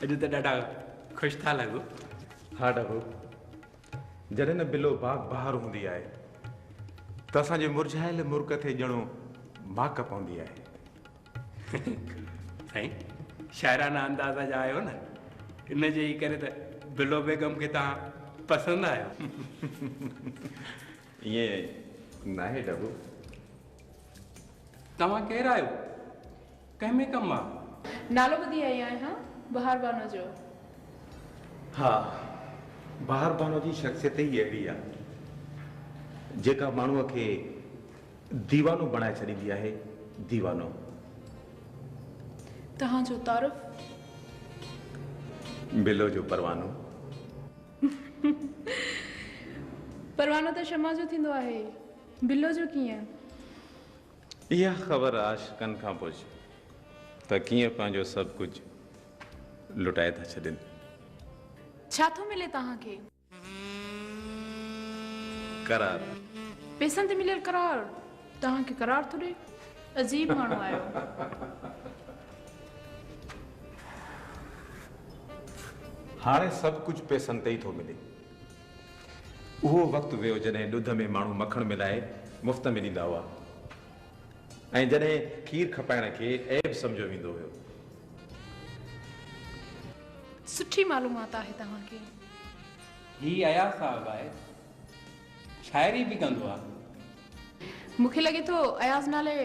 اڄ ته ڏاڍا خوش ٿا لڳو. ها ڊبو، جڏهن نه بلو باغ بهار هوندي آهي ته اسان جي مرجهايل مرڪ تي ڄڻو ماڪ پوندي آهي. سائين شاعرانه انداز جا آهيو نه، ان جي ئي ڪري ته بلو بيگم کي توهان پسند آهيو. ائين ناهي ڊبو. توهان ڪير آهيو؟ ڪنهن ۾ ڪم آ؟ نالو ٻڌي آئي آهيان بهار بانو جو. ها بهار بانو جي شخصيت ئي اهڙي آ جيڪا ماڻهوء کي ديوانو بڻائي ڇڏيندي آهي، ديوانو. توهان جو تعارف؟ بلو جو پروانو. پروانو ته شمع جو ٿيندو آهي، بلو جو ڪيئن؟ اها خبر عاشقن کان پڇ ته ڪيئن پنهنجو سڀ ڪجهه لٽائي ٿا ڇڏين. ڇا ٿو ملي توهان کي؟ قرار. پئسن تي مليل قرار توهان کي قرار ٿو ڏئي؟ عجيب ماڻهو آهيو. هاڻي سڀ ڪجهه پئسن تي ئي ٿو ملي. اهو وقت ويو جڏهن ڏڌ ۾ ماڻهو مکڻ ملائي مفت ۾ ڏيندا هئا ۽ جڏهن کير کپائڻ کي عيب سمجهيو ويندو هيو. سٺي معلومات آهي توهان کي. هي اياز صاحب آهي. شاعري به ڪندو آ. مون کي لڳي ٿو اياز نالي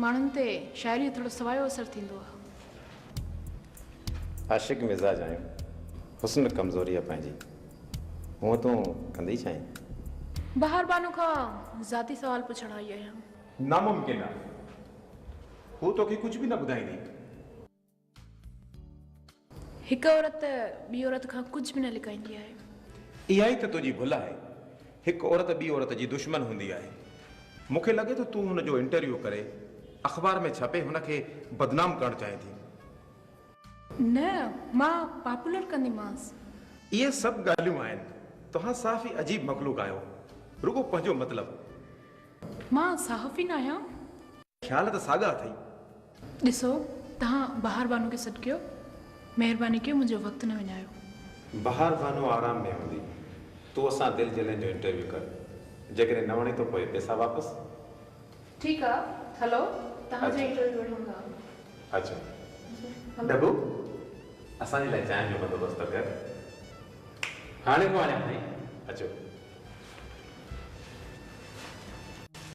ماڻهن تي شاعري جو ٿورو سوايو اثر ٿيندو آ. عاشق مزاج آهيون. حسن ڪمزوري آ پنهنجي. هونء تون ڪندي ڇا آهين؟ بهار بانو کان ذاتي سوال پڇڻ آئي آهيان. ناممڪن آ. هوء توکي ڪجهه به نه ٻڌائيندي. هڪ عورت ٻي عورت کان ڪجهه به نه لڪائيندي آهي. اها ئي ته تنهنجي ڀل آهي. هڪ عورت ٻي عورت جي دشمن هوندي آهي. مون کي لڳي ٿو تون هن جو انٽرويو ڪري اخبار ۾ ڇپي هن کي بدنام ڪرڻ چاهين ٿي. نه، مان پاپولر ڪنديمانس. اهي سڀ ڳالهيون آهن. توهان صحافي عجيب مخلوق آهيو. رڳو پنهنجو مطلب. مان صحافي ناهيان. خيال ته ساڳا اٿئي. ڏسو، توهان بهار بانو کي سڏ ڪيو. مهرباني ڪيو منهنجو وقت نه وڃايو. بهار بانو آرام ۾ هوندي. تون اسان دل جلين جو انٽرويو ڪر. جيڪڏهن نه وڻي ته پوء پئسا واپس. ٺيڪ آ، هلو توهان جو انٽرويو وٺون ٿا. اچو. ڊبو، اسان جي لاء چانهه جو بندوبست ته ڪر. هاڻي ٿو آڻيان سائين. اچو.